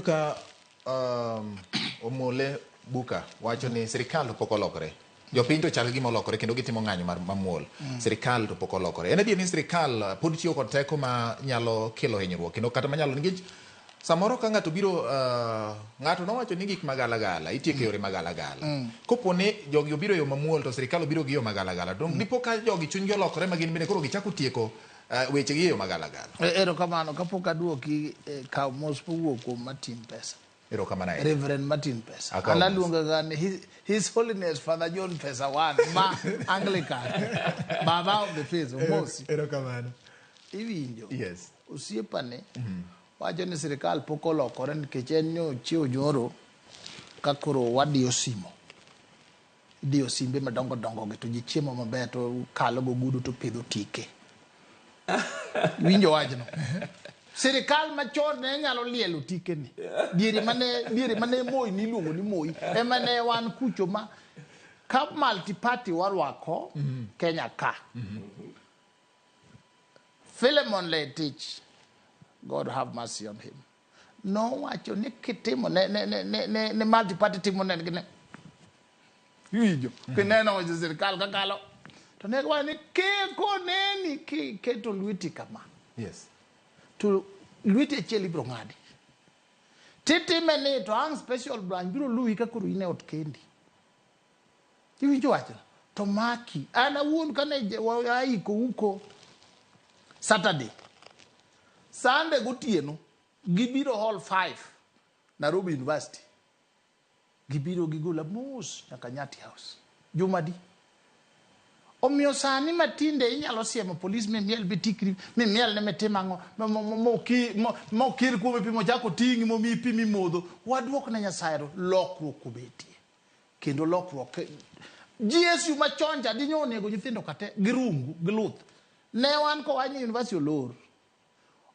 Awinjo ka Omole Buka wacho ni sirikal to pok olokore. Jopiny to chal gima olokore kendo gitimo ng'anyo mar mamuol. Sirikal to pok olokore. En adier ni sirikal pod tiyo kod teko ma nyalo kelo hinyruok kendo kata manyalo nikech samoro ka ng'ato biro ng'ato nowacho ni gik magalagala itieko e yore magalagala. Kopo ni jogi obiro e yo mamuol to sirikal obiro gi yo magalagala. To dipo ka jogi chunygi olokore ma gin bende koro gichako tieko weche gi e yo magalagala. Erokamano kapok aduoki kaw mos mowuok kuom Martin Pesa. Erokamano ahinya. Reverend Martin Pesa. Akawo An mos. aluonge ga ni His Holiness Father John Pesa one ma Anglican. Baba of the faith omosi. Erokamano. Iwinjo. Yes. Osiepane wacho ni sirikal pok olokore nikech en nyo chiew nyoro ka koro wadiyo simo. Idiyo simbe madongo dongo gi to ji chiemo maber to kalo gogudu to pidho tike. Winjo wachno. Sirikal machon ne nyalo lielo tikeni. Diere mane Moi niluongo ni Moi ema ne wan kucho ma ka multi party warwako Kenya ka. Philemon Letich, God have mercy on him. Nowacho ni kitimo ne multi party timo ne ne iwinjo kineno weche sirikal kakalo to ne giwacho ni kik oneni kiketo lweti kama to lweti achiel ibiro ng'adi titime ni to ang' special branch biro luwi ka koro in e ot kendi. Iwinjo wachno to maki. An awuon kane aiko uko Saturday, Sunday gotieno gibiro Hall 5 Nairobi University, gibiro gigola mos nyaka Nyati House jumadi. Omiyo sani matinde inyalo siemo polis mimiel bitikri mimiel ne mitim ang'o mokir kuome pi mochako ting'i momiyi pi mimodho. Waduok ne Nyasaye lokruok obetie kendo lokruok GSU machon cha dinyo onego nyithindo kate gi rungu gi luth ne wan kowach ni university olor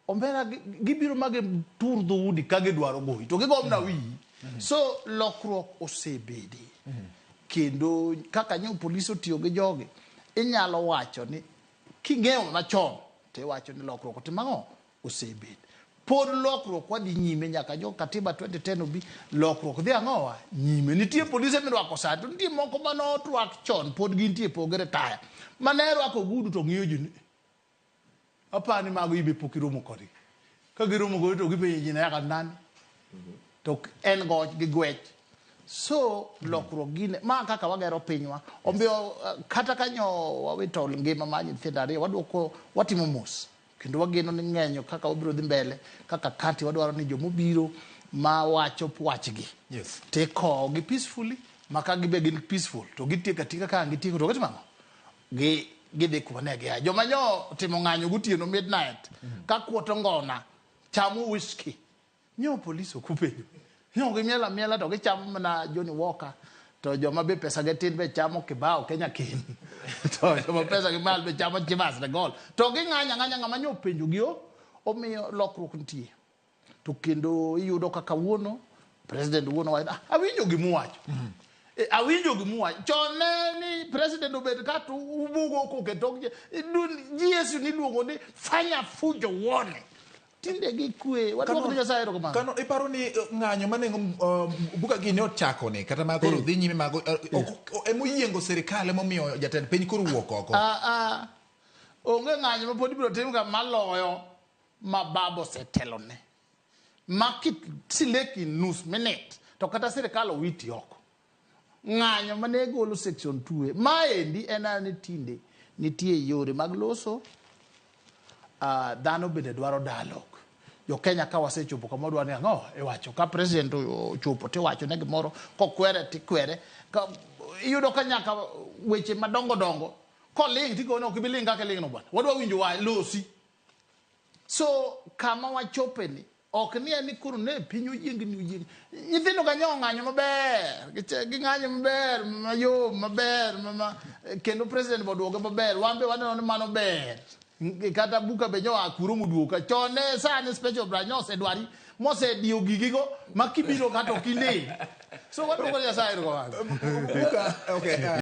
omera gibiro ma gitur dhoudi ka gidwaro goyi to gigomna wiyi. So lokruok osebede kendo kaka nyo polis otiyo gi jogi inyalo wacho ni king'eyo machon to iwacho ni lokruok otimo ang'o osebet. Pod lokruok wadhi nyime nyaka jo katiba 2010 obi lokruok dhi ang'owa nyime. Nitie polise mirwako sani to nitie moko manorwak chon pod gintie pok retire mane rwako ogudu to ng'iyo ji ni apani mago ibe pok iromo kodgi. Ka giromo kodi to gipenjo ji nayaka nani to en goch gi gwech. So lokruok gine ma kaka wagero pinywa. Omiyo kata kanyo wawito ngima mar nyithindo ariyo waduoko watimo mos kendo wageno ni ng'enyo kaka wabiro dhi mbele kaka kati wadwaro ni jomobiro ma wacho wachgi tikowogi peacefully ma ka gibe gin peaceful to gitieko atika ka gitieko to gitimo ang'o gi gidhi kuma ne gia. Joma nyo timo ng'anyo gotieno midnight ka kuoto ngona chamo whisky nyo polis ok openjo nyo gimielo amiela to gichamo mana Johnny Walker to joma be pesa gi tin be chamo kibao Kenya King to joma pesa gi mal be chamo Chivas Regal to ging'anyo ang'anya ng'ama nyo openjo gi o omiyo lokruok nitie. To kendo iyudo ka kawuono president wuono wacho ah, awinjo gimuwacho. Awinjo gimuwacho chon ne ni president obet ka to ubugo koke tok GSU niluongo ni fanya fujo uone tinde gi kwe waduok ne Nyasaye erokamano. Kano iparo ni ng'anyo mane buka gi ne ochako ni kata ma koro dhi nyime mago emoyiengo sirikal emomiyo jatend piny koro wuok oko. Ah, ah. Onge ng'anyo ma pod ibiro tim ka maloyo ma baba osetelone ma kisileki nus minute to kata sirikal owiti oko. Ng'anyo mane golo section 2 maendi en ni tinde nitie yore mag loso dhano bende dwaro dialogue. Jo Kenya ka wasechopo kama wadwaro ni ang'o iwacho ka president ochopo tiwacho ne gimoro kokwere tikwere ka iyudo ka nyaka weche madongo dongo koling tikone ok ibi ling kaka iling no bwana wadwa winjo wa losi. So kama wachope ni ok ni en ni koro ne piny oyiengni oyiengni nyithindo ka nyo ong'anyo maber ging'anyo maber mayom maber ma, kendo president be oduoke maber wan be waneno ni mano ber kata buka be nyo a kuro moduogo ka chon ne sani special branch nyosedwari mosediyo gigigo ma kibiro kata ok iling. So waduoko Nyasaye erokamano. Buka, okay.